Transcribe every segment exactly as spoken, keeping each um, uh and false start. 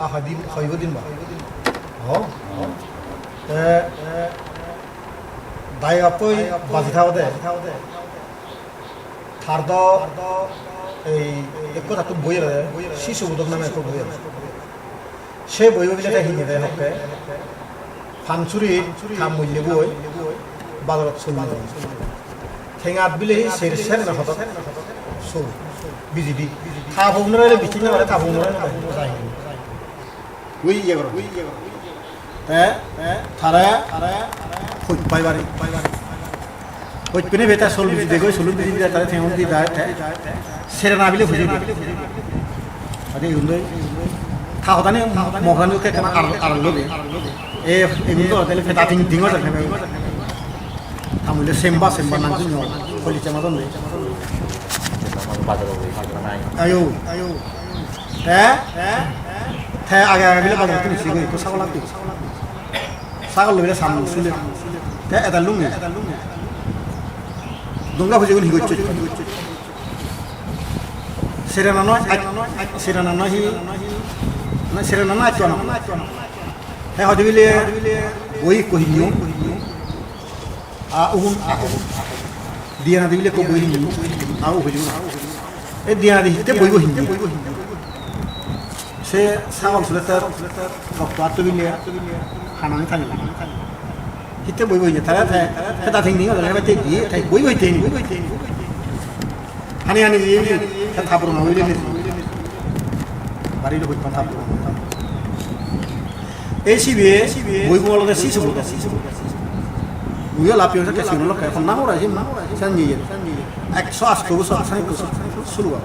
Hoi din, hoibo din ba. Ho? Te dai bappoi baji thagode. Tar do ei ekko tattun boi agede, Sisu Bodok name ekko boi agede. Se boibo bile te hinide hokke. Pansurit ta mullebo boi bazarot sol nei. Tengat bile hi ser ser na hodok sol. Bijidi. Ta pogunore bicchej na pare ta pogunore no jai. Ui iye goro. Te tare hoj pai pari. Hoj pine beta sol biji degoi, solun biji de tare tengun di dai te. Sere na bile huji de. Ade igun doi. Ta hodani mo hodani ke kana ar ar lo de. E igun do tele peta ting ting ode. Tamule semba semba nang sunyo. Koli chama don de. Bazar oi, bazar nai. Ayo, ayo. Te, te age age bile bazar tumi sigoi, ekko sagol atte. Sagol loi bile sam sule. Te eta lungi. Donga pujigun hi gocche? Serena noi, serena noi hi, na serena noi to na. Te hodi bile boi ko hinyo. A ugun agon. Diyanadi bile ekko boi hindi. A u hojun. E diyanadi hitte boibo hindi. Se sagol sule tar rokto atto bile hanani thani. Hitte boibo hindi. Tara te, te ta thing ding ole te di, te boibo hindi. Hani hani je, je, ta thabur ma hoile ni. Bari lo hojpan thabur. Ei sibe, boi bo olode Sisu Bodok. Uyo lapiyo se kesi ulo ke, honna hora jim na, san ye. Ekso asto bosor, san ekso sulu.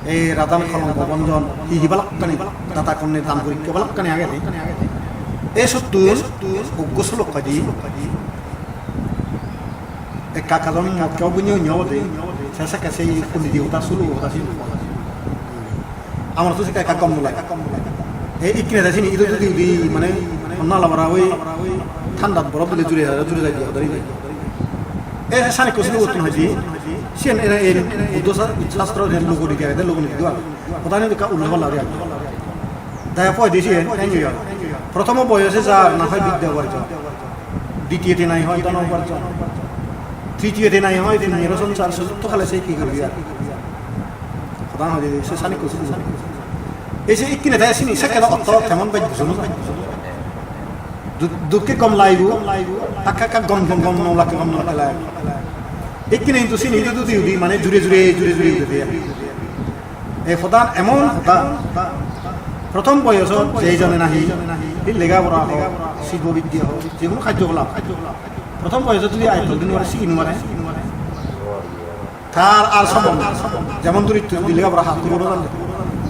Ei radan kolom bobon jon, hi hi balakkani, data konne dan guri ke balakkani age de. Ei sottun, uggo sulok kaji. Ekka ekka jon mokke bunyo nyo de. Se se ke sei kundi di uta sulu uta sulu. Amar to se ekka gom no lage. E ikkine da sini idu idu di mane honna labara oi thandat borof dile jure jure jai di odari. E sani ko sulu utun hoji. Siyan ena e Buddho sa-, sastro de logo di de logo ni do. Odani ka ulo bala de. Daya poi disi en, en yo. Prothom boyose jar na hoi bidya uparjon. Ditiyote nai hoi dhon uparjon. Tritiyote nai hoi punyor songsar, choturtho kale se hi goribe ar. Hodan hoi de, se sani kusu kusu. Ei se ikkine thai sini sekke do otto temon bej bujo no jai. Du-, dukke gom laibo, akka akka gom gom gom no lakke gom no lakke lai. Ikkine hintu sini idu idu di mane jure jure, jure jure ude de. Ei hodan emon hoda, prothom boyosot jei jone nahi, hi lega pora hok, silpo bidya hok, je hono karjo kolap, prothom boyosot jodi ayotto guri no pare, sigi no pare, tar ar sombhob noi. Jemon duri tui jodi lega pora hak guri no jane,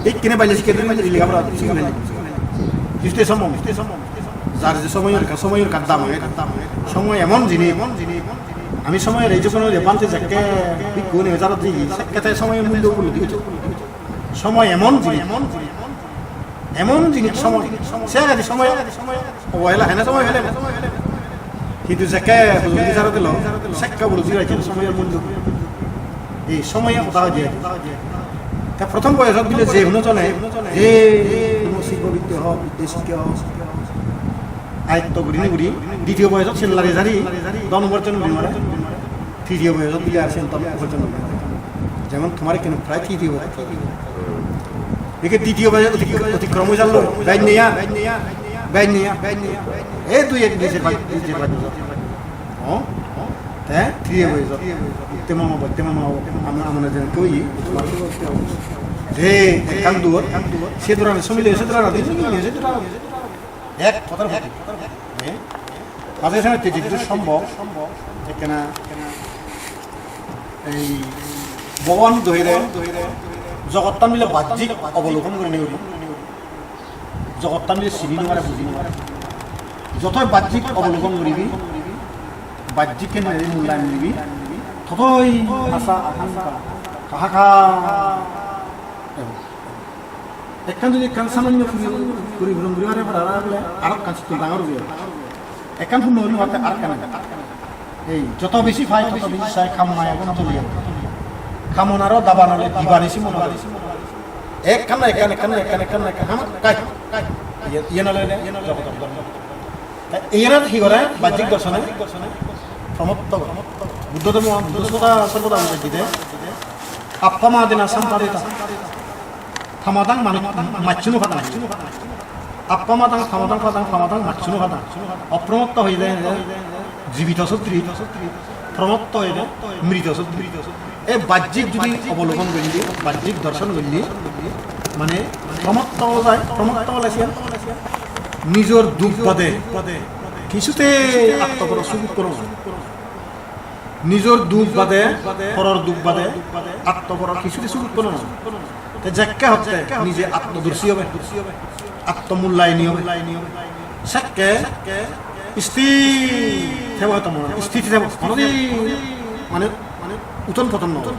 ikkine baile sikke duri lega pora sigi baile. Jiste sombhob noi. Jar je somoyor ka, somoyor ka dam age. Somoy emon jinis, ami somoyore ei je somoyore bhante jekke bhikkhuni bajarot jeye, sekke te somoyor mullo upolobdhi gotte. Somoy emon jinis, emon jinis somoy. Se agedi somoy obohela, hene somoy pele. Hintu jekke hojoli bajarot elo, sekke upolobdhi gotte somoyor mullo. Ei somoye hoda hoide. Te prothom boyosot bile je hono jone, je hono silpo bidya hok, bidya sikke hok, ayotto gurinei guri, ditiyo boyosot sen lari jari, dhon uparjon guri mare, tritiyo boyosot bile ar sen dhon uparjon guri mare. Jemon tomar ekkene prai tritiyo boyosot. Eke ditiyo boyosot otik-, otikrom oi jalo, bej nei ar, bej nei ar. E dui ek bojor, bej, bej bojor. Ho? Te three A boyosot. Utte mama, botte mama, ama-, amane jen koi. Je, ekkan duor. Se duorani somile, se duorani, se duorani, se duorani. Ek hodar hodi. Eh? Maje sene te jiddur sombhob. Ekkena ei Bhogoban doire jogottan bile bajjik obolokon gurinei guri. Jogottan je sini no pare, buji no pare. Jotoi bajjik obolokon guribi, bajjik kenei mulyangon guribi, totoi asa akanka, hahakar. Ekkan jodi ekkan samanyo puri, puri puron guri pare para gele, aro ekkan sittun dangor oibo. Ekkan punno guri pare aro ekkan. Ei, joto besi pai, toto besi sai, kamona egon joli egon. Kamonaro dabanore diba nisi mone gore. Ekkan na ekkan, ekkan na ekkan, ekkan na ekkan, hamakkai. Iye, iyen olode jogotor dhormo. Te iyenot hi gore? Bajjik dorsone promotto gore. Buddho dhormo, Buddho soda, soda bujai dide. Appamadena sampadetha. Tamadang manu-, macchuno padang. Appamadang, tamadang, padang, tamadang, macchuno padang. Opromotto hoide jibito sotri, promotto hoide mrito sotri. E bajjik judi obologon golle, bajjik dorson golle, mane promotto jai, promotto ole siyan nijor duk bade kisute attoporor suk utponno no oi. Nijor duk bade, poror duk bade, attoporor kisute suk utponno no oi. Te jekke hotte nije atmodorshi obe, attomulyayoni obe. Sekke sthir thebo hoito mone, sthir thebo. Honodin mane uton poton no oi.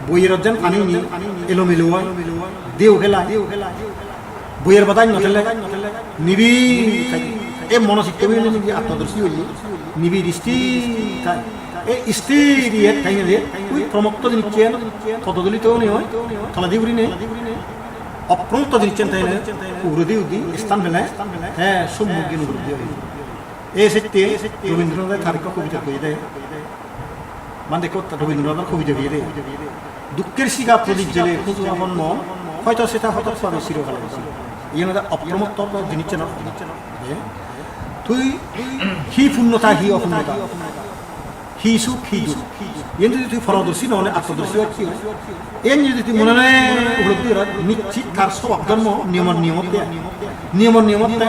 Boyerot jen pani ni elomelo oi, deu helai. Boyer badai no thele, nibi thai. E mono sitte bile nibi atmodorshi oye, nibi sthir thai. E sthir iye thai ne, ui promotto jinissen, tododolito ne oi, toledi gurine. Opromotto jinissen thai ne, uguredi udi, sthan pele, te sommok gyan uguredi oi. E sitte Rabindranath tar ekko kobita hoyede. Bhante ekko Rabindranath kobita hoyede. Dukkhor siga prodip jele, khuju apon mon, hoito seta hotot pabe sirokale. Iyen olode opromotto jinissen. Tui hi punnota, hi opunnota, hi suk, hi duk. Iyen jodi tui porodorshi no ole, atmodorshi oi. Iyen jodi tui mone mone upolobdhi goros, nischit tar sobab dhormo niyomor niyomotte. Niyomor niyomotte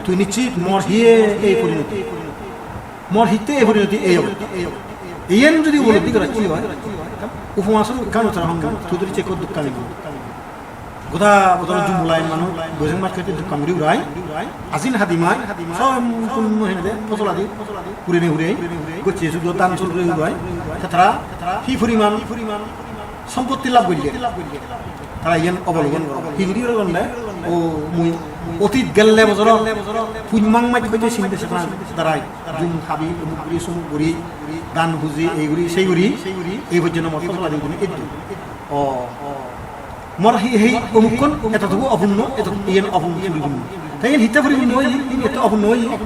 tui nischit mor hiye ei porinoti. Mor hitte ei porinoti ei obo. Iyen jodi upolobdhi gora hi oi, upoma suru ekkan udahoron dong, tui jodi chekko dukkan goda bodol jumbo line manuj bojong maj hoite dukkan guri urai. Ajin hadi maj, sompurno henede posoladi, gurine hure, gocche sudo dan suru guri urai. Te tara hi poriman sompotti lab golle, tara iyen obologon goron. Hi guri goron de? O, mui otit gelle bojorot puj mang maj hoite sinde sedona darai jum habi, umuk guri, sumuk guri, dan huji, ei guri, sei guri, ei pojjonto mor posoladi guri eddu. O, mor hi, hi umukkun etotuku opunno, eto, iyen opun puripunno. Te iyen hitte puripunno oye, iyen hitte opunno oye?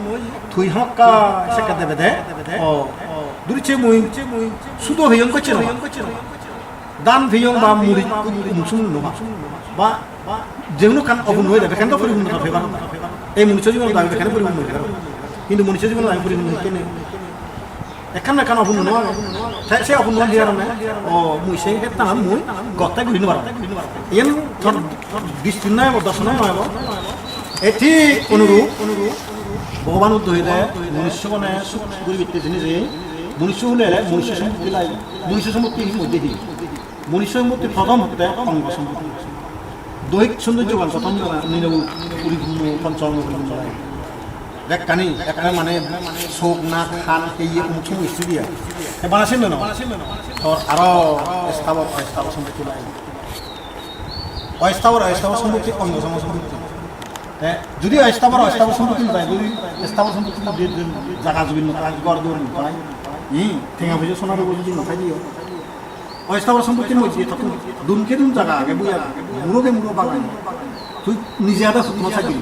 Tui hamakkai sekke debe de. O, duriche mui sudo peyong gocche no. Dan peyong ba muri umuk sumuk no ba. Ba, ba, je hono ekkan opunno oye de, bekkani do puripunno to pebar. Ei manusso jibonot ami bekkani puripunno oye. Hintu manusso jibonot ami puripunno oye kene. Ekkan na ekkan opunno no age. Te se opunno hi karone? O, mui se hettan mui gotte guri no parong. Iyen tor bistinno ebo, dorsonno ebo. E thik onurup, Bhogoban Buddho hoide, manusso bone suk guribatte jeinei je, manusso hule ele manusso sompotti lage. Manusso sompotti hi moddhe hi? Manusso sompotti prothom hotte ongo sompotti. Dohik soundoryobal gothon nino puripunno, poncho ongo puripunno lage. Bekkani, ekkere mane sok, nak, han, heye, umuk sumuk isu diya. Te bana siyen no. Tor aro esthabor, esthabor sompotti lage. Esthabor, esthabor sompotti, ongo songo sompotti. Te jodi esthabor, esthabor sompotti no thai, jodi esthabor sompotti no thai, jaga jomin no thai, ghor duar no thai, hi, tenga poisa sona rubo jodi no thai diyo. Esthabor sompotti moddhe tottun dunke dun jaga age, buya, muro ke muro bagan. Tui nije ada sukno thai diyo.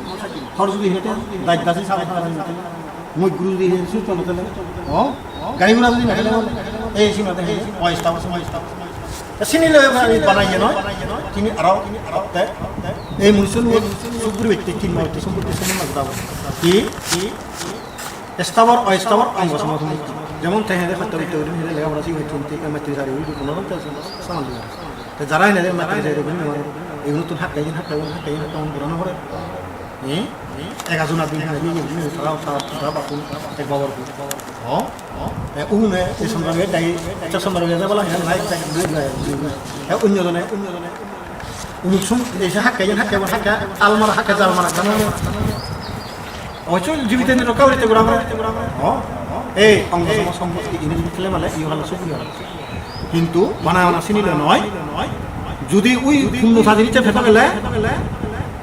Tor jodi hete daj dasi sara sara no thai. Mui guru di he su tolo tele. O, gari gura jodi no thele, ei sima de he, o esthabor sompotti. Te sini loi ami banaiye noi, sini aro, aro te, ei manusso loi suk guribatte tin moddhe sompotti sini magdabo. Hi? Esthabor, esthabor, ongo songo sompotti. Jemon te hede hosto bitte guri hede lega pora sigi hoito, te mettri sari guri kono te saman dibo. Te jara hene de mettri sari guri no, egunottun hakke, hakke, hakke, hakke, hakke, gora no pore. Hi? Ega juna din hene, tara, tara, tara bakun, ek babor. O? E, une, e Chandra Bihar dagi, acha Chandra Bihar jai bala, he, nai, nai, nai, nai. E, onyo jone, onyo jone. Umuk sumuk, ei se hakke, jen hakke, bon hakke, almara hakke, jalmara hakke. Obosso jibito nirokka gurite gura mare. O? Ei, ongo songo sompotti ini jodi thele male, iyo hale sukhi oi. Hintu bana bana sinile noi. Jodi ui punno sajiriche peta gele,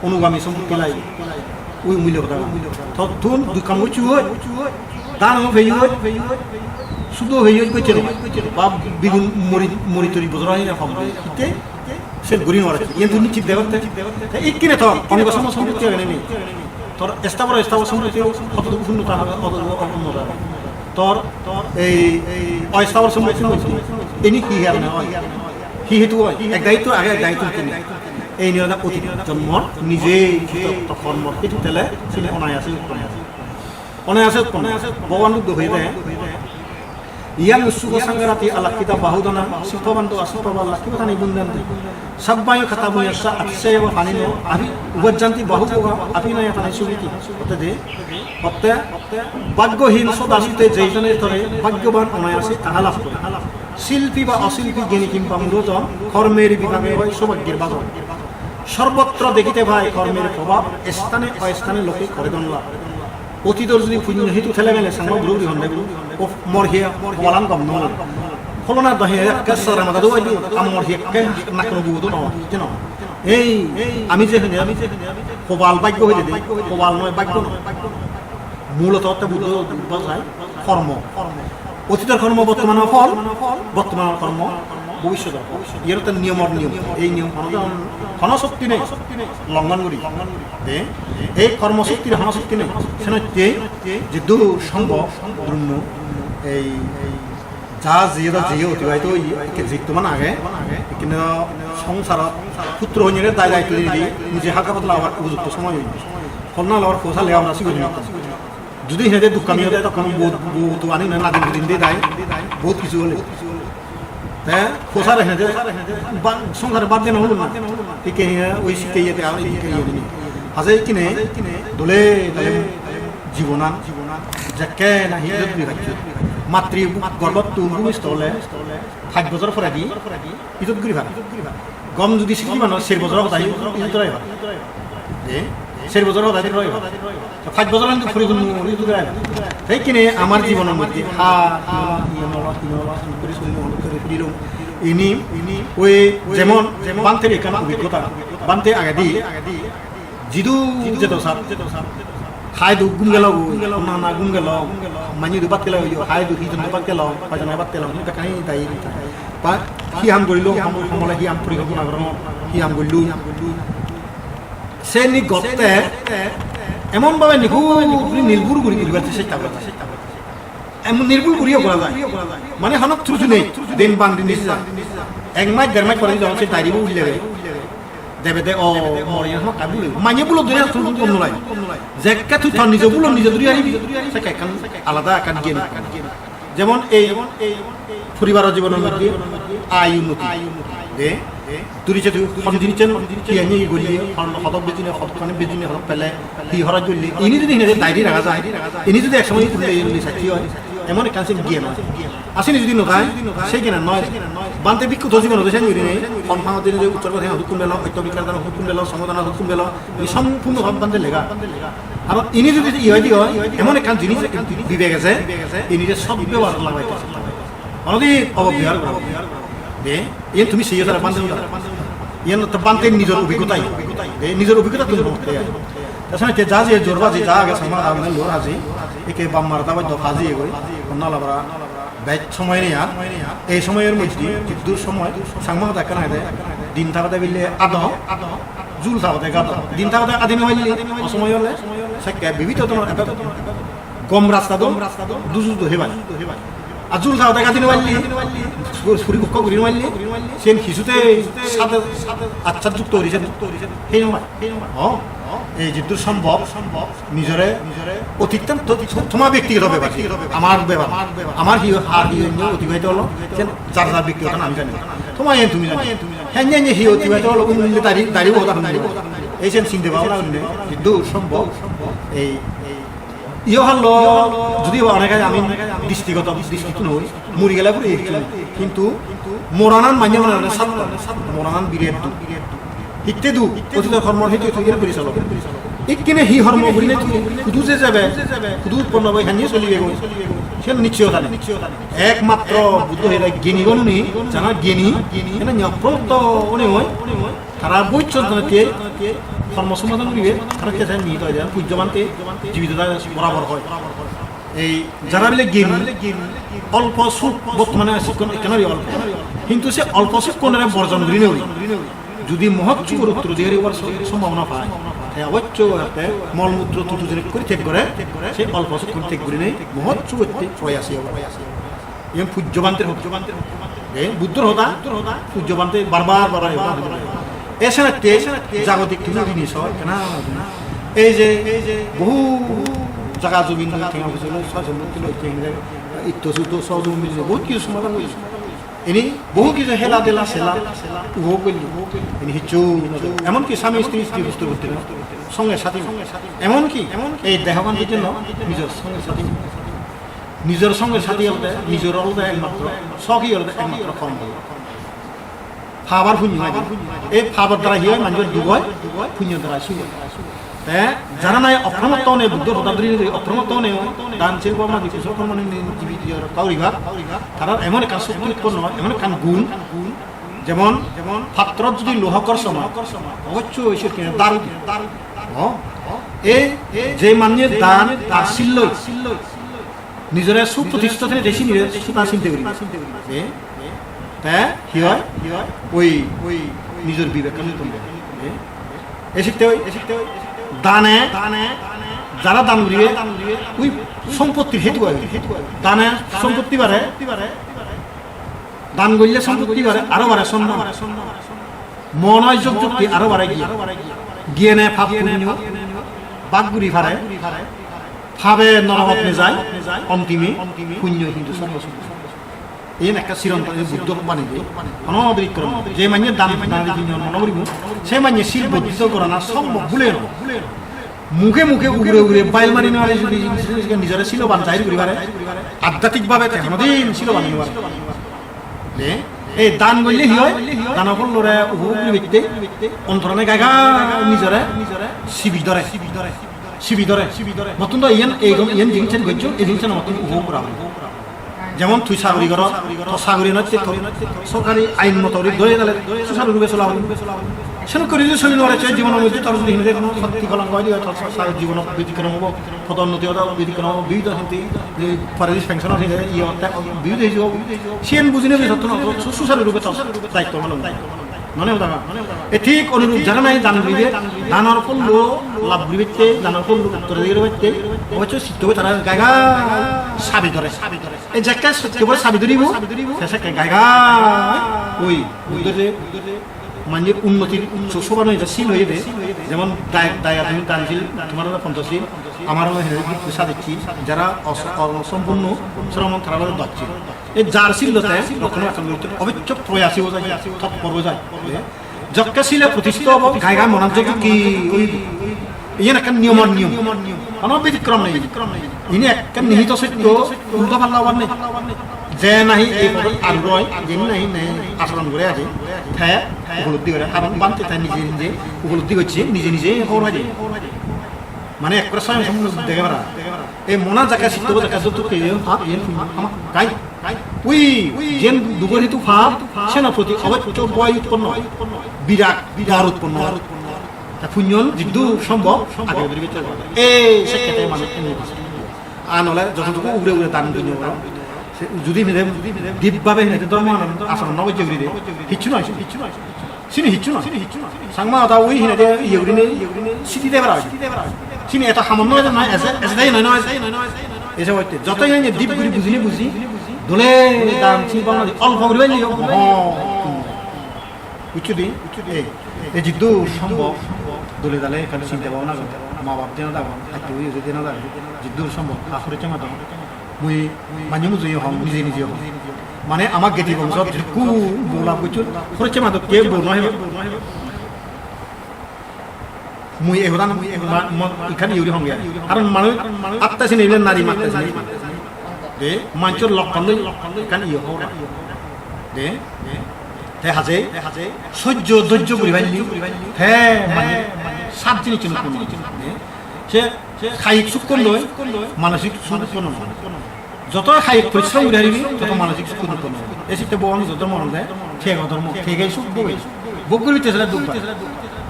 onugami sompotti lai. Ui mullo hoda. Tottun dukkan gocchoi, dan o peyoi, sudo peyoi gocche no. Ba bigun mori, mori tori bojor ani na pambe. Hitte? Sel guri no pare. Iyen tumi thik de gotte. Te ikkine tor ongo sompo sompotti age nei? Tor esthabor, esthabor sompotti hotoduku punnota habe, hotoduku opunnota habe? Tor ei, ei esthabor sompotti hoyto, eni hi harone oi? Hi hetu oi? Ek daitto age, ek daitto hetu nei. Ei niye otit jonmor nije kito kormor hetu tele sini onayase utponno. Onayase utponno. Bhogoban Buddho hoyede, "Yang sukha sangarati alakkhitabahudana, sippavanto asippavalakkhipatani bhunjanti. Sabbayo khatabuyassa atisayeva panino, api ubhajjanti bahuboga apinayatani sukhiti." Otte de, otte, bhaggohin sodasute jei jone tore, bhaggoban onayase taha labh kore. Silpi ba osilpi, gyani kimba muro jon, kormer bipake hoy sobhaggyer bhajon. Sorbotro dekhite pai kormer probhab, sthane osthane loke kore dhon labh. Otidor jodi punyo hetu thele gele sangma guri guri honde guri, o mor hiye hobalan gom no. Pholona do hiye ekke sara mada do oi di, a mor hiye ekke nakono bugo do no, jeno. Ei, ami je hene, ami je hene, hobal bhaggo hoide de, hobal noi bhaggo noi. Muloto otte Buddho Buddho sai kormo. Otidor kormo, bortomanor phol, bortomanor kormo, bhobissodor phol. Iyen otte niyomor niyom. Ei niyom hono jon, hono shokti nei longhon guri. De, ei kormo shoktir hono shokti nei. Senotte jiddur sombhob durunno ei ja jiye da jiye otibahito oye, ekke jitto mane age, ekkene songsarot putro honyere dai daitto dinei di, nije halka patla obar upojukto somoy oye. Honna lor phosa le amra sigon. Judi hede dukkani ode, tokon bo, bo to ani na nadin gudin de dai, bohut kichu ole. Te posare hede, ba, songsare bad dena holo na. Ikke he, oi sikke iye de, ami sikke iye de ni. Haje ikkine, dole, dole jibonan, jekke nahi idot guri paccho. Matri gorbottun bhumisto ole, pach bojor poredi, idot guri pare. Gom judi sigi mano, ser bojor hodai, idot guri pare. De, ser bojor hodai, idot guri pare. Te pach bojor hintu puripunno guri udu gele. Te ikkine amar jibonor moddhe ha, hi ola, hi ola, hi ola, hi guri suri, hi guri pidilung. Ini, ini, oi jemon, jemon bhanter ekkan obhiggota. Bhante agedi, jidu jedo sat, hai du gum gelo goi, na na gum gelo, manye du bat gelo goi, hai du hi jon du bat gelo, hoijon bat gelo, ni bekkani dai. Ba hi ham gorilo, ham, hamole hi ham porikolpona gorong, hi ham gorilo. Seni gotte emon bhabe nikhut guri nirbhul guri guribar chesta gora jai. Emon nirbhul guriyo gora jai. Mane hono truti nei, din bang din disi jai. Ek mas, der mas pore jokon se diary bo uli lebe, debe de, o, mor iyan hono kabi. Manye bhulo dore truti gom nolai. Jekke tui tor nijo bhulo nijo duri aribi, sekke ekkan alada ekkan gyan. Jemon ei poribaror jibonor moddhe ai unnoti. De, duri je tui hon jinissen hi ani hi golle, hon hodok bejine, hodokkani bejine, hodok pele, hi horoj golle. Ini jodi hinede diary raga jai, ini jodi ek somoy ulle ulle sacchi oi, emon ekkan sen gyan oi. Asini jodi no thai, se gyan noi. Bhante bhikkhu to jibonot sen gurinei, hon pangot dine je uttor pade hudukkun belo, otto bikkhar dana hudukkun belo, somodana hudukkun belo, ei sompurno bhab bhante lega. Aro ini jodi iye oi di oi, emon ekkan jinis bibek eje, ini je sot bebohar lagai de. Onodi obobohar gora. De, iyen tumi seiyo tara bhante udara. Iyen to bhante nijor obhiggota. De, nijor obhiggota tumi hotte ai. Ta sane te ja je jor baji ja age sama amne lor haji. Ikke bamma da bajjo haji egoi. Onna labara bej somoy nei ar. Ei somoyor moddhe jiddur somoy Changma hoda ekkan agede. Din thagede bile ado, jul thagede gado. Din thagede adi no palle, osomoy ole, sekke bibito dhoronor ekka gom rasta do, duju do hebai. Ar jul thagede gadi no palle, suri pokko guri no palle, sen hisute sade accha jukto guri sen. Hei no pai. O, ei jiddur sombhob, nijore otittan to, to, toma bektigoto bepar, amar bepar, amar hi, har hi onyo otibahito olo, sen jar jar bektigoto ami jani. Toma iyen tumi jani. Henne henne hi otibahito olo, unni dari, dari boda honni. Ei sen sinde bhabona gurinei, jiddur sombhob, ei, iyo hallo, jodi ba onege ami dristigoto, dristigoto noi, muri gele puri hissu nei. Kintu moranan manye mone mone satto, moranan biret duk. Hitte du, otito hormor hetu tui guri solo. Ikkine hi hormo gurine tui hudu je jebe, hudu utponno obe, hanye solibe goi. Siyan nischeyota nei. Ekmatro Buddho hoide gyani gununi, jara gyani, ene niyopronto oni oi, tara bojjon tara te hormo somadhan guribe, tara te sai nit oi de, pujjo bhante jibito thai borabor hoi. Ei jara bile gyani, olpo suk, bortomane sukkun ekkan oi olpo. Hintu se olpo sukkunore borjon guri nori. Judi mohot sugor uttor di paribar so-, sombhabona pai, te obossoi te molmutro tutu jenek guri tek gore, se olpo sokkun tek gurinei mohot sugotte proyasi obo. Iyen pujjo bhanter hoda. E Buddhor hoda, pujjo bhante bar bar, bar bar ei hoda hoda. E senotte jagotik tumi rini so, ekkena ei je bohu jaga jomin tenga poisa loi, soy sompotti loi, tenga itto sutto sohojogita milinei bohut kichu somadan oye. Ini bohu kichu hela dela sela upobhog golle. Ini hissu no delo. Emonki swami stri, stri pusto putti no, songe sati no. Emonki ei dehogan pojjonto nijor songe sati no. Nijor songe sati olode, nijor olode ekmatro, soghi olode ekmatro kormo. Pap ar punyo age. Ei papor darai hi oi? Manjor duk oi, punyor darai suk oi. Te jara nahi opromotto onei, Buddhor hoda dhuri dhuri opromotto onei, dan sil bhabona di kusol kormo ni jibit iye rokka guribar, tarar emon ekkan sokti utponno oi, emon ekkan gun, jemon pattorot judi loha korsoma, obossoi sedokke daru di. O, ei je manye dan ar sil loi nijore suprotistho tenei de sinire suda sinte guri. E? Te hi oi? Oi, oi nijor bibekkan utton de. E? E sitte oi, e sitte oi. Dane, jara dan guriye, oi sompottir hetu oi. Dane sompotti bare, dan golle sompotti bare, aro bare sonno. Monor jog jukti aro bare giyan. Giyane pap punyo bhag guri pare. Pabe norogot nejai, ontime punyo hintu sorgot sogoi. Iyen ekka siron Buddho bani de. Hono bikrom. Je manye dan, dan punyo mono guribo, se manye sil bordhito gorana sombhob bole no. Mukhe mukhe, ugure ugure bail mari no pare, judi nijore siloban jahir guri pare, adhyatikbhabe te honodin siloban no pare. De, ei dan golle hi oi? Dano phollore upobhog guribatte ontorane gai gai nijore sibi dore. Sibi dore. Mottun do iyen, ei don, iyen jinissan gojjo, ei jinissan mottun upobhog gora oi. Jemon tui sagori goror, to sagori notte to sorkari ain moto guri dole dale susaru rupe sola oi. Senokke guri judi soli no pare, se jibonor moddhe tor judi hinide hono sotti kolonko oi de oi, tor sa-, jibono betikkrom obo, podonnoti obo, betikkrom obo, bibidho hinte, ei pore je pension age, iye otte bibidho hije obo. Siyen bujinei bujinei totto no, su-, susaru rupe tor daitto palon. None hoda ba? E thik onurup jara nahi dan guribe, danor phollo lab guribatte, danor phollo uttor guribatte, obossoi sitto tara gai gai sabi dore. E jekke sotto bor sabi doribo, te sekke gai gai oi, oi dore. Manjor unnotir so-, soban oye de, sil oye de, jemon daya, daya tumi dan sil, tomar aro ponchosil, amar aro hene hene sadicchi, jara os-, osompurno sromon tara aro dacchi. E jar sil lote rokkhono bekkon goritte obossoi proyasi o jai, totpor o jai. Jokke sile protistho obo, gai gai monan jok ki oi. Iyen ekkan niyomor niyom. Hono betikkrom nei. Ini ekkan nihito sotto, ulto palla obar nei. Je nahi ei podot aruroi, je nahi nei asoron guri aje, te upolobdhi gore. Karon bhante te nije nije upolobdhi gocche, nije nije hobor pai de. Mane ekkore soyong sompurno dege para. Ei monan jakke sitto jakke jotto ke pap iyen punyo ama gai. Ui, jen dugor hetu pap, seno proti obossoi bhoy utponno oi. Birat, birat utponno oi. Ta punyon jiddur sombhob age guri bechche. Ei sekkete manuj eni. Ar nole jotoduku ugure ugure dan punyo goro. Se judi mide dip bhabe hene dhormo asoron no gojje guri de. Hissu noi, hissu noi. Sini hissu noi. Changma hoda ui hine de iye gurinei sidi de para. Sini eta hamon noi, noi, ese, ese dai noi, noi. Ese hoite. Joto iye dip guri bujini buji. Dole dan sil bhabona di olpo guri bani yo. Ho. Buccho di? Ei, ei jiddur sombhob dole dale ekkan sinte bhabona gor. Ma bap jeno dagon, atto ui jeno dagon. Jiddur sombhob, ha hore chema dagon. Mui manye mujunge hong, nije nije hong. Mane ama geti bongso jikku bo lab gocchon, horoche madokke bo no heba. Mui ehodan ma-, mo-, ekkan iye guri honge. Karon manuj atte sini bile nari matte sini. De, manjor lokkon loi ekkan iye hora. De, te haje, sojjo dojjo guri palle, te mane sat jinis chino kun. De, se kayik sukkun loi, manosik sukkun loi. Joto kayik porishrom guri paribi, joto manosik sukkun utponno obo. Ei sitte Bhogoban Buddho dhormo olode, thego dhormo, thege suk bhoge. Bhog guri te sele duk pai.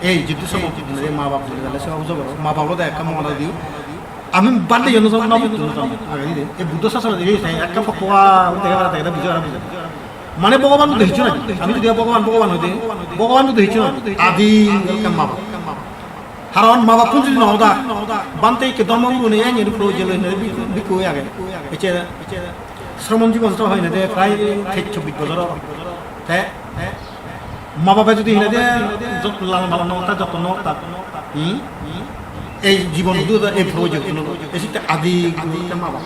Ei jiddur sombhob, ma bap jodi tale seba pujo goro, ma bap olode ekka mongol diyo. Ami bhante iyan no jano, no bujjo, no jano. Age dide. Ei Buddho sasonot ei ekka pokko age, dege para dege, bujo para bujo. Mane Bhogoban do hissu noi. Ami jodi Bhogoban, Bhogoban hoide, Bhogoban do hissu noi. Adi ekkan ma bap. Karon ma bappun jodi no hoda, bhante ikke dhormo guru nei, enye puro jelo hinei bhikkhu, bhikkhu oi age. Ecche Sramon jibon to hoinei de prai teis chobbish bojor olo. Te ma babe jodi hinei de jot lal mal no hoda, jotto no hoda. Hmm? Ei jibon hudu ei puro jelo no. Ei sitte adi guru te ma bap.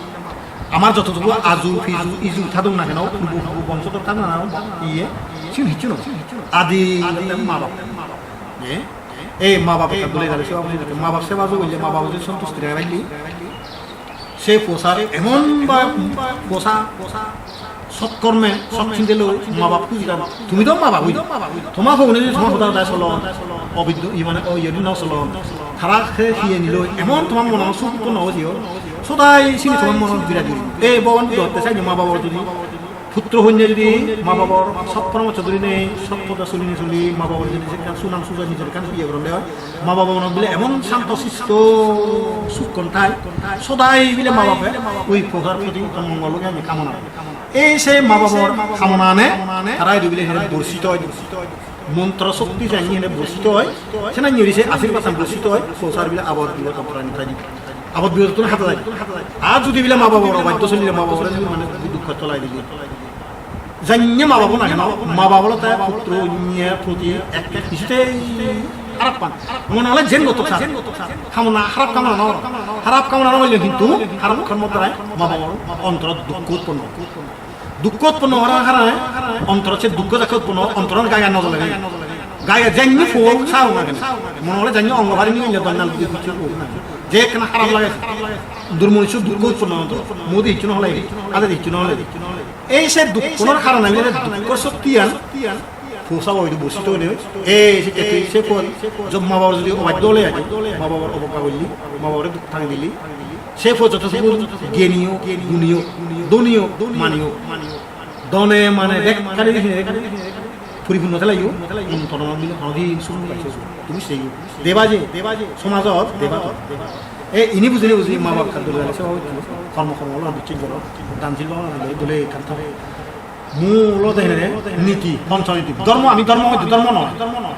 Amar jototuku aju, piju, iju thadung na keno, purbo, purbo bongso thadung na keno, iye, sigun hissu no. Adi ma bap. Eh? Ei ma bap ekka dole dale seba puri, ma bap seba jo golle, ma bap jodi sontusti ragei ralle, se posar emon ba posa, sotkorme, sot chinde loi ma bap huji jana. Tumi do ma bap oi. Toma pogune jodi toma hoda hoda solon, obiddo, iye mane, o iye no solon. Tara se hiye nilo, emon toma mono suk utponno oi jiyo. Sodai sini toma mono biraj guri. Ei Bhogoban Buddho hotte sai ma bap jodi putro honye jodi ma babor sot poramorso dhuri nei, sot pode soli nei soli, ma babor jodi ekkan sunam sujo nijor ekkan iye goronde oi, ma babo monot bile emon santo sisto sukkon thai, sodai bile ma babe oi posar proti ekkan mongol loge ami kamona. Ei se ma babor kamonane tara idu bile hene borsito oi. Montro shokti jani hene borsito oi, sena nyori se ashirbadan borsito oi, posar bile abot bile tontrani thai. Abot biyodottun hata jai. Ar judi bile ma babor obaiddo solile ma babore judi mane dukko tolai dile. Janye ma babo na keno, ma babo olode putro onye proti ekka hisute harap pan. Mone ole jen gottok sar. Kamona harap kamona no. Harap kamona no hoile hintu harap kamona darai ma babor ontorot dukko utponno. Dukko utponno hora hara, ontorot se dukko jakke utponno, ontorot gai gai no jole. Gai gai janye pok sao na keno. Mone ole janye ongo bari nigille donnal budi picche pok na. Je ekkena harap lage. Durmunissu dukko utponno onto. Mudi hissu no hole, ade hissu no hole. Ei se dukkonor harone bile dukko soktiyan posabo idu borsito oide. Ei se ketu se pon, jo ma babor judi obaiddo ole aje, ma babor obokka golle, ma babore duk tangi dile. Se pojjonto tumi geni o, guni o, dhoni o, mani o. Dhone mane bekkani puripunno theleyo, ontoron bile honodin suk no paiso. Tumi seyo. Deba je, somajot deba to. E ini bujine buji ma bap ekkan dole dale seba goccho. Kormo kormo olode dole goro. Dan sil bhabana dole dole ekkan thoro. Mul olode hene niti, poncho niti. Dhormo, ami dhormo hoide dhormo noi.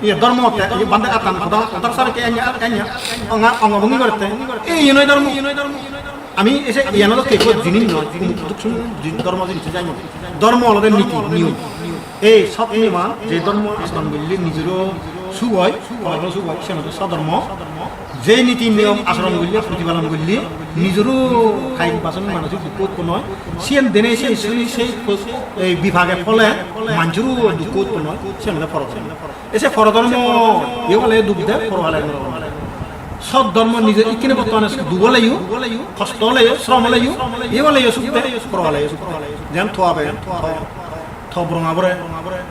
Iye dhormo hotte, iye bhante attan hoda, hodar sare ke enya, enya, onga, onga bhongi gorette. Ei, iye noi dhormo. Ami ese iyan olode ekko jinis noi, duk sum jin-, dhormo jinis jani. Dhormo olode niti, niyom. Ei sot niyoman je dhormo asoron golle nijero suk oi, pororo suk oi, siyan olode sodhormo. Je niti niyom asoron golle, protipalon golle, nijero kayik bason manosik dukko utponno oi, siyen dene se suni sei po-, ei bipage phole manjoro dukko utponno oi, siyen olode porodhormo. Ei se porodhormo, iye ole duk de, porohale norokom. Sot dhormo nije ikkine bortomane duk oleyo, hosto oleyo, srom oleyo, iye oleyo suk de, porohaleyo suk de. Jen thoabe, tho-, tho borong abore,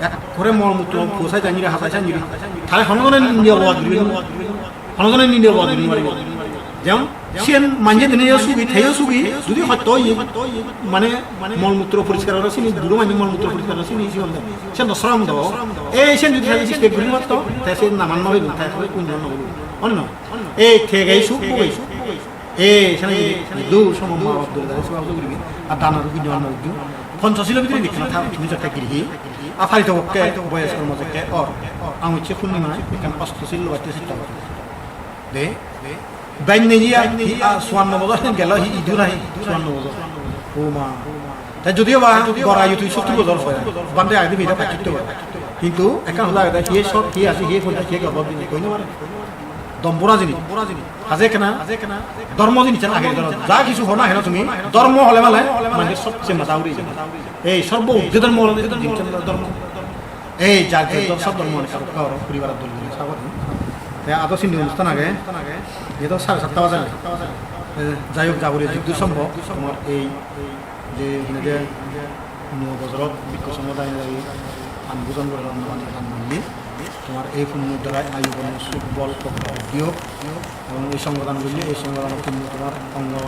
ekkore mol mutro, posai janjiri, hasai janjiri. Tare hono jone ninde obad guri. Hono jone ninde obad guri nw paribo. Jem, siyen manje dene yo sugi, teyo sugi, judi hosto oye, mane mol mutro poriskar gore sini, buro manje mol mutro poriskar gore sini, siyen do. Siyen do srom do. Ei, siyen judi tare respect guri hosto, te siyen naman no hoibo, te siyen punyo no hoibo. Onno? Ei, tegei suk bogei. Ei, siyen judi dur somo ma bap dole dale seba guri. Ar dana rugi nyo no uju. Ponchosilo bidire dikkana tha, tumi jokke girihi. A pari to bokke, boyos kormo jokke or. Ang hocche Purnima, ekkan osto sil lobatte sitta. De, benne iya, hi, a, suanno bojor gelo, hi, idu nahi, suanno bojor. O ma. Ta jodi oba, gora idu tui sottur bojor hoy. Bande agedi bida pachitto bojor. Hintu ekkan hoda agede, hiye sot, hiye ase, hiye pon, hiye gabor dine, koi no pare. Dombora jinis. Haje ekkena, dhormo jinis age, dhormo. Ja kichu hona hena tumi, dhormo hole male, mane sobche mata uri jai. Ei sorbo urdhwe dhormo hole dhormo. Ei, jar jar dor, sob dhormo mane karo, karo, poribaror dol guri, sabot. Te ado sindi onusthan age, iye do sare satta baje. E, jai hok, jaboriyo jiddur sombhob, tomar ei je, mane je, nuo bojorot bhikkhu somudaye lagi dan bujon guri, dan, dan guri, tomar ei punyor darai ayu bono suk bol pokka briddi hok. Ebong ei songhodan golle, ei songhodanor punyo tomar ongo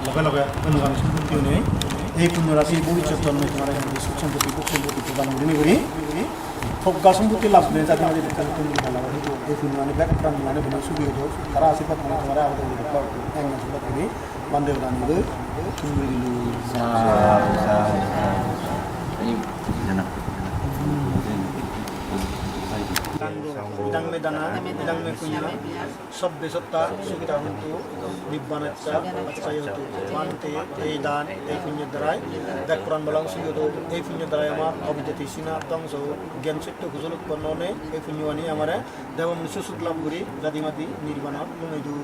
loge loge onugami sompotti onei. Ei punyo rasi bhobissot jonme tomare suk sompotti, bhog sompotti prodan gurinei guri, progga sompotti lab gurinei jate mate bekkan tumi pala, hintu ei punyo ani bek pran mane bune sugi odo, tara ashirbad mane tomare abode guri bekkan eng ashirbad guri, bhante prodan guri, tumi guri dilo. Idang me dana, idang me punya, sabbe satta sukhita hontu, nibbanassa paccayotu. Bhante, ei dan, ei punyo darai, bek poran bolang sugi odo, ei punyo darai amar obijjati sina dhongso, gyan sotto kujol utponno onei, ei punyo ani amare debo manusso suk lab guri, jadi madi nirbanot lungei do.